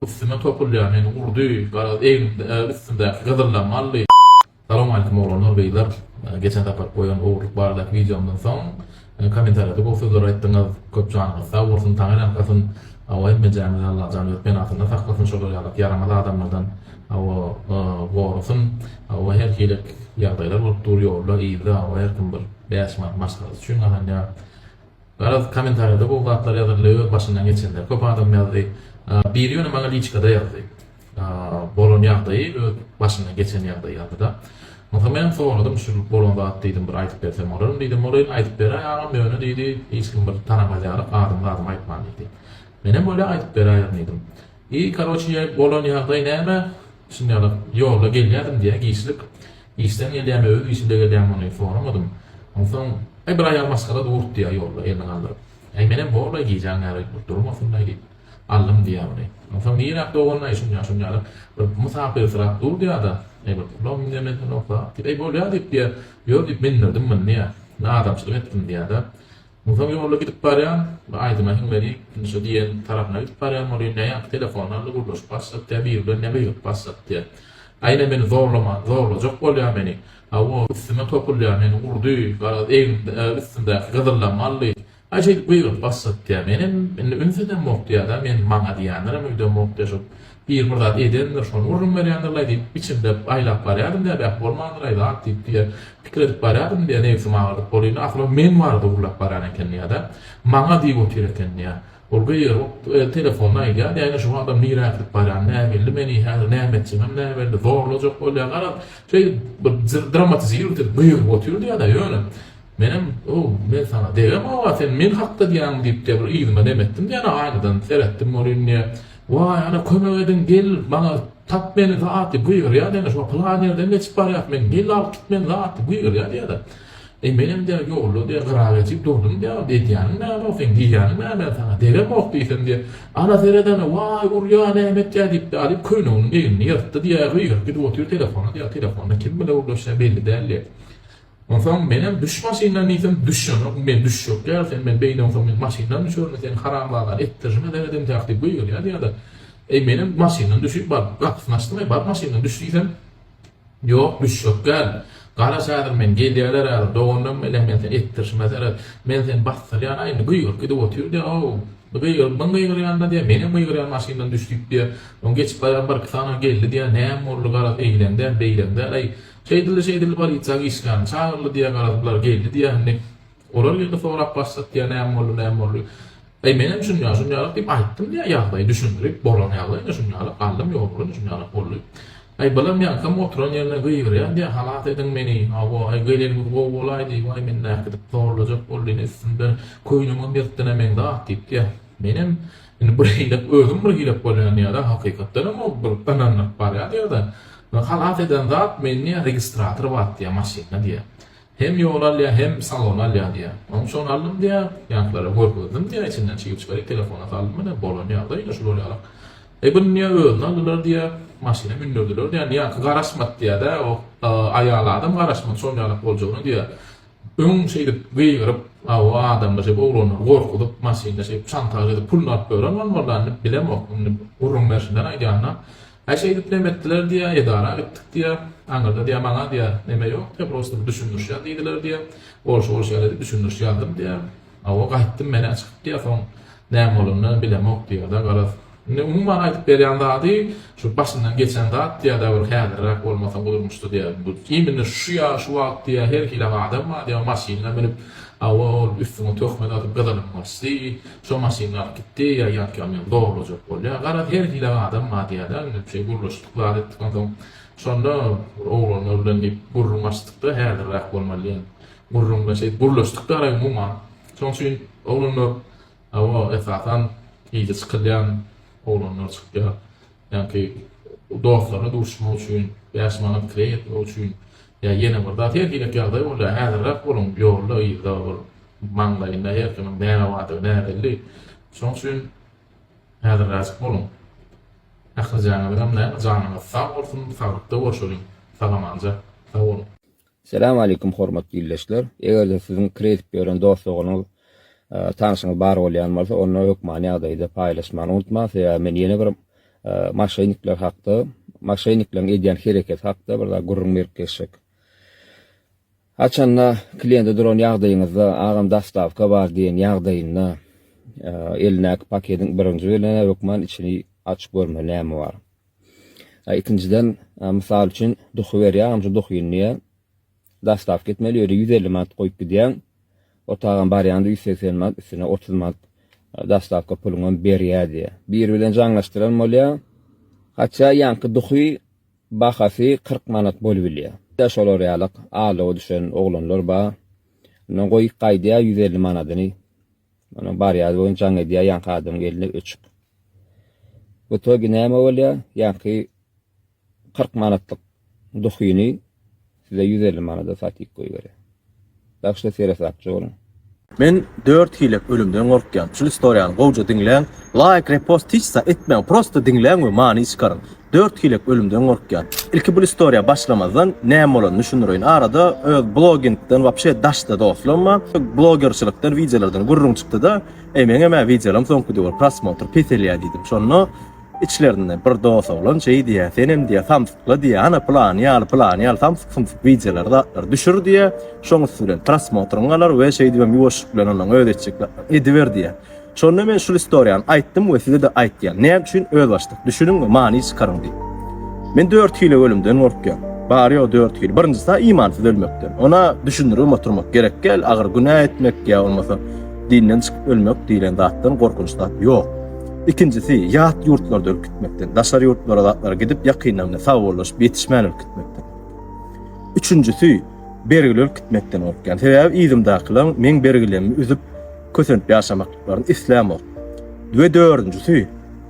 Üstüme topulýar, meni urdy, garaz egnimde, üstümdäki gyzyllam aldy. Salowmalikim oglanlar gyzlar. Geçen sapar goýan ogurlyk baradaky wideomdan soň kommentariýada gowy sözler aýtdyňyz. Köp janyňyz sag bolsun, Taňry ýalkasyn. Hawa hemmejämizi Allajan öz penasynda saklasyn şolar ýalak ýaramaz adamlardan hawa gorasyn. Hawa her hili ýagdaýlar bolup dur ýolda yzda hawa her kim bir 5 manat maşgalasy üçin gazanýar. Garaz komentariýada gowy zatlar ýazyldy öz başyndan geçenler köp adam ýazdy. Biri ýöne maňa liçkada ýazdy. Bolan ýagdaýy öz başyndan geçen ýagdaýy ýazdyda. Onsoň menem soradym şu bolan zat diýdim bir aýdyp bersem bolarmy diýdim. Ol indi aýdyp beräý agam ýöne diýdi hiç kim bir tanamaz ýalyk adymy zadymy aýtman diýdi. Menem bolýa aýdyp beräýerin diýdim. I karoçi bolan ýagdaý näme? Şuny ýaly ýolda gelýärdim diýýär giçlik. Işden gelýärmi öz işimde gelýärmi ony soramadym. Onsoň Aý bir aýal maşgala dur diýýär ýolda elini galdyryp. Aý menem borlaý gijäň ýary bir durmasynlaý diýip aldym diýýär muny. Onsoň niräk doganlaý şunýa şunýaly bir mysapyrsyrap dur diýýär-de. Aý bir pulam indemesin zat diýip aý bolýa diýip diýýär. Ýör diýip mindirdim muny diýýär. Adamçylyk etdim diýýär-de. Onsoň ýolda gidip barýan, bir aýdyma hiňlenip, indi şo diýen tarapyna gidip barýan welin, näýanky telefonyny aldy, gürleşip başlady diýýär, biri bilen näme gygyryp başlady diýýär. Aý ine meni zorlama, zorlajak bolýar meni. Hawa, üstüme topulýar, meni urdy, garaz, egnimde, üstümdäki gyzyllam aldy. Aý şeýdip gygyryp başlady diýýär. Menem indi üns edemok diýýär-de, men maňa diýýänlerem öýdemok diýýär, şo biri bir zat edendir, şony gürrüň berýändir-laý diýip, içimde aýlap barýardym diýýär, bäh bolmandyr-aý zat diýip diýýär, pikir edip barýardym diýýär, nebsim agyrdyp bolýny, asyl ol men barada gürläp barýan eken diýýär-de, maňa diýip otyr eken diýýär. Ol gygyryp, telefonda aýdýar diýýär, ine şu adam nirä äkidip barýan näbelli, meni häzir näme etjegimem näbelli, zorlajak bolýar, garaz, şeýdip bir dramatizirowat edip gygyryp otyr diýýär-de, ýöne Menem, Ow, men saňa degemog-a, sen men hakda diýýäňmi diýip diýýär, bir yzyma nem etdim diýýär, aýnadan seretdim welin diýýär, Waý, ana kömek ediň, gel, maňa tap meni zat diýip gygyrýar diýýär, şu pylan ýerden geçip barýas men, gel alyp git meni zat diýip gygyrýar diýýär-de. Eý, menem diýýär, ýolda diýýär, gyra geçip durdum diýýär, edýäniň näme seň, diýýäniň näme, men saňa degemok diýsem diýýär, ana seret ana, waý, urýar, näme etýär diýip alyp köýneginiň egnini ýyrtdy diýýär, gygyryp gidip otyr telefona diýýär, telefonda kim bile gürleşýär belli däl diýýär. Onsoň menem düş maşyndan diýsem düşenok, men düşjek däl, sen men beýleňsoň men maşyndan düşerin, sen haramzadany etdirişime seredemtäk diýip gygyrýar diýýär-de. Eý menem maşyndan düşüp baryp gapysyny açdym, eý bar maşyndan düş diýsem, ýok düşjek däl, garaş häzir men gelýärler häzir doganlarym gelýär men seni etdirişime seret, men seni basdyrýan aý indi gygyryp gidip otyr diýýär, ow bu gygyryp muň gygyrýanyna diýýär, menem gygyrýan maşyndan düş diýip diýýär, oň geçip barýan birki sany geldi diýýär, näme boldy garaz eýleň däl beýleň däl aý Şeýdildi şeýdildi polisiýa işgärini çagyryldy diýýär garaz bular geldi diýýär indi olar geldi sorap başlady diýýär näme boldy näme boldy Eý menem şunýa şunýalyk diýip aýtdym diýýär ýagdaýy düşündirip bolan ýagdaý ine şunýalyk galdym ýolda ine şunýalyk boldy Eý bulam ýaňkam oturan ýerinden gygyrýar diýýär halas ediň meni hawa eý geleniňiz gowy bolaýdy waý meni näkidip zorlajak boldy ine üstümden köýnegimem ýyrtdy ine meň zat diýip diýýär menem Indi bir hilek özüm bir hilek bolýan diýýär-de, hakykatdanam ol bir ynandyryp barýar diýýär-de. Halas eden zat mende diýýär registrator bar diýýär maşynda diýýär. Hem ýol alýar, hem salon alýar diýýär. Onuň şony aldym diýýär, ýaňkylara görkezdim diýýär, içinden çigip çykaryp telefona saldym ine bolan ýagdaý ine şular ýalak. E bunu diýýär özüni aldylar diýýär, maşyna mündürdiler diýýär, ýaňky garaşmady diýýär-de, o aýal adam garaşmady şon ýalak boljagyna diýýär. Öň şeýdip gygyryp, hawa adamlar şeýdip oglanlary gorkuzyp, maşynda şeýdip şantaž edip puluny alyp ýören bolmalyda indi bilemok, indi gürrüň berşinden aýdýanda. Aý şeýdip neme etdiler diýýä, edara gitdik diýýä, aňyrda diýýä maňa diýýä neme ýok diýýä, prosta bir düşündiriş ýaz diýdiler diýýä. Bolşy bolşy ýaly edip düşündiriş ýazdym diýýä. Hawa gaýtdym menä çykyp diýýä, soň näme bolanyny bilemok diýýä-de garaz. Indi umuman aýdyp berýän zady şu başyndan geçen zat diýýär-dä bir häzirräk bolmasa bu durmuşda diýýär. Bu imенно şu ýa şu wagt diýýär her hili adam bar diýýär maşynyna münüp hawa ol üstüňe töhmet atyp gyzylyň gaçdy şo maşynyny alyp gitdi ýa ýa meni zorlajak bolýar. Garaz her hili adam bar diýýär-dä indi şeý gürleşdik zat etdik onsoň şonda bir oglanlar bilen diýip gürrüň açdykda häzirräk bolmaly diýen gürrüň bilen şeýdip gürleşdik-dä umuman. Şonuň üçin oglanlar Hawa, esasan gije çykylýan oglanlar çykýar. Ýaňky dostlaryna duşmak üçin, 5 manat kireý etmek üçin ýa ýene bir zat her hili ýagdaý bolýar. Häzirräk boluň, ýolda, yzda bol. Maňlaýynda her kimiň näme bardygy näbelli. Şonuň üçin häzirräjik boluň. Ählijaňyzyňam näme janyňyz sag bolsun, saglykda görşeliň. Sag-amanja. Sag boluň. Salam aleýkum hormatly ildeşler. Egerde siziň kireý edip ýören dost doganyňyz, tanşyňyz bar bolýan bolsa, onda hökmany ýagdaýda paýlaşmany unutmaň. Sebäbi men ýene bir. Maşenikler hakda, maşenikleriň edýän hereketi hakda bir zat gürrüň berip geçjek. Haçanda kliýente duran ýagdaýyňyzda agam dostawka bar diýen ýagdaýynda elindäki pakediň birinji bilen hökman içini açyp görmeli näme bar. Ikinjiden mysal üçin duhy berýär agam şu duhyny diýýär. Dostawka etmeli ýöne 150 manat goýup gidýäň. O tagam barýanda 180 manat üstüne 30 manat dostawka puluňam berýär diýýär. Biri bilen jaňlaşdyran bolýar. Haça ýaňky duhy Bahasy 40 manat bolubilýär. Şolar ýalak aldawa düşen oglanlar bar. Ondan goýup gaýdýar 150 manadyny. Ondan barýar boýun jaň edýär ýaňky adamyň eline öçük. Bu togi näme bolýar? Ýaňky 40 manatlyk duhyny size 150 manada satyp goýberýär. Tak şo seresapja boluň. Men dört hilek ölümden gorkýan. Şul istoriýany gowja diňläň. Laýk, repost hiç zat etmäň. Prosto diňläň we many çykaryň. Dört hilek ölümden gorkýan. Ilki bul istoriýa başlamazdan näme bolanyny düşündireýin. Arada öz blogingden wapşe daşda dostlam bar. Blogerçilikden wideolardan gürrüň çykdyda, Eý meňem-ä wideolarym soňky döwür prosmotr peselýär diýdim. Şonda Içlerinde bir dos oglan şeý diýýär, Senem diýýär, samsykla diýýär, ana pylany ýaly, pylany ýaly samsyk-sumsyk wideolary zatlar düşür diýýär, şoň üsti bilen prosmotryň galar we şeýdibem ýuwaşlyk bilen ondan öz etjek zatlaryňy ediber diýýär. Şonda men şul istoriýany aýtdym we size-de aýtýan. Näme üçin özbaşdak düşüniň we many çykaryň diýip. Men dört hili ölümden gorkýan. Bary-ýogy dört hili. Birinjisi-ä imansyz ölmekden. Ona düşündiribem oturmak gerek däl, agyr günä etmek ýa bolmasa dinden çykyp ölmek diýlen zatdan gorkunç zat ýok. Ikinjisi, ýat ýurtlarda ölüp gitmekden, daşary ýurtlara zatlara gidip ýakynlar bilen sagbollaşyp ýetişmän ölüp gitmekden. Üçünjisi, bergili ölüp gitmekden gorkýan. Sebäbi yzymdakylaryň meň bergilerimi üzüp, kösenip ýaşamaklaryny islämok. We dördünjisi,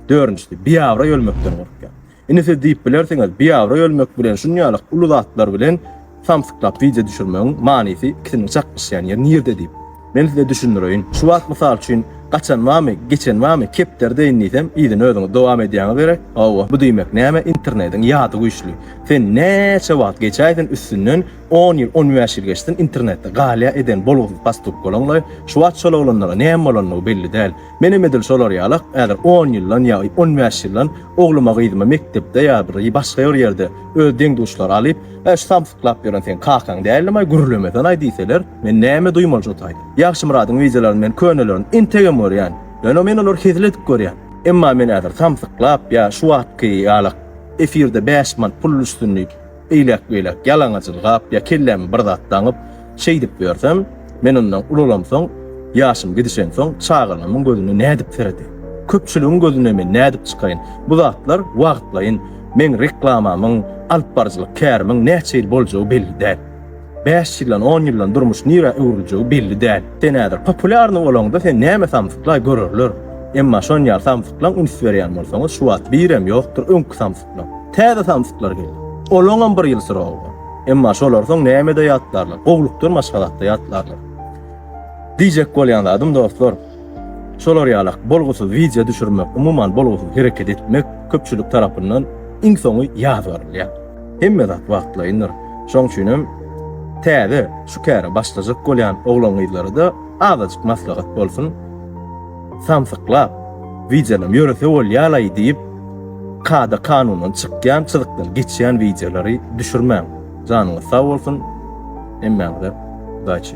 dördünjisi, biabraý ölmekden gorkýan. Indi siz diýip bilersiňiz, biabraý ölmek bilen şunýalyk uly zatlar bilen samsyklap wideo düşürmegiň manysy ikisiniň çaknyşýan ýeri nirde diýip. Men size düşündireýin. Şu wagt mysal üçin gaçan barmy, geçen barmy, kepderi deýin diýsem, yzyny özüňiz dowam edýäňiz gerek? Hawa. Bu diýmek näme, internediň ýady güýçli. Sen näçe wagt geçäýsin üstünden, on ýyl, on bäş ýyl geçsin internetde galýa eden bolgusyz postupkalaňlaý. Şu wagt şol oglanlara näme bolandygy belli däl. Menem edil şolar ýalak, häzir on ýyldan ýa on bäş ýyldan ogluma gyzyma mekdepde ýa bir başga bir ýerde öz deň-duşlary alyp, Äý, şu samsyklap ýören seň kakaň däldimaý, gürlemesenaý diýseler, men näme duýmaly şo taýda? Ýagşymyradyň wideolaryny men könelerini entegem görýän. Ýöne men olary hezil edip görýän. Emma men häzir samsyklap ýa şu wagtky ýalak efirde bäş manat pul düşsün diýip, eýläk-beýläk ýalaňaç ylgap ýa kelläme bir zat daňyp, şeýdip ýörsem, men ondan ulalamsoň, ýaşym gidişensoň çagalarymyň gözüne nädip seredeýin? Köpçüligiň gözüne men nädip çykaýyn? Bu zatlar wagtlaýyn. Meň reklamamyň, alypbaryjylyk kärimiň näçe ýyl boljagy belli däl. Bäş ýyldan, on ýyldan durmuş nirä öwrüljegi belli däl. Sen häzir populýarnyý bolaňda sen näme samsyklaý görerler. Emma şon ýaly samsyklaň üns berýän bolsaňyz şu wagt birem ýokdur öňki samsyklaň. Täze samsyklar geldi. Olaňam bir ýyl srogy bar. Emma şolar soň nämede ýatlarlar? Gowlukdan başga zatda ýatlarlar. Diýjek bolýan zadym dostlar, şolar ýalak bolgusyz wideo düşürmek, umuman bolgusyz hereket etmek köpçülik tarapyndan iň soňy ýazgarylýar. Hemme zat wagtlaýyndyr. Şoň üçinem täze şu käre başlajak bolýan oglan-gyzlara-da azajyk maslahat bolsun. Samsyklap, wideolam ýörese bolýalaý diýip, kada-kanundan çykýan, çyzykdan geçýän wideolary düşürmäň. Janyňyz sag bolsun. Hemmäňize udaçi.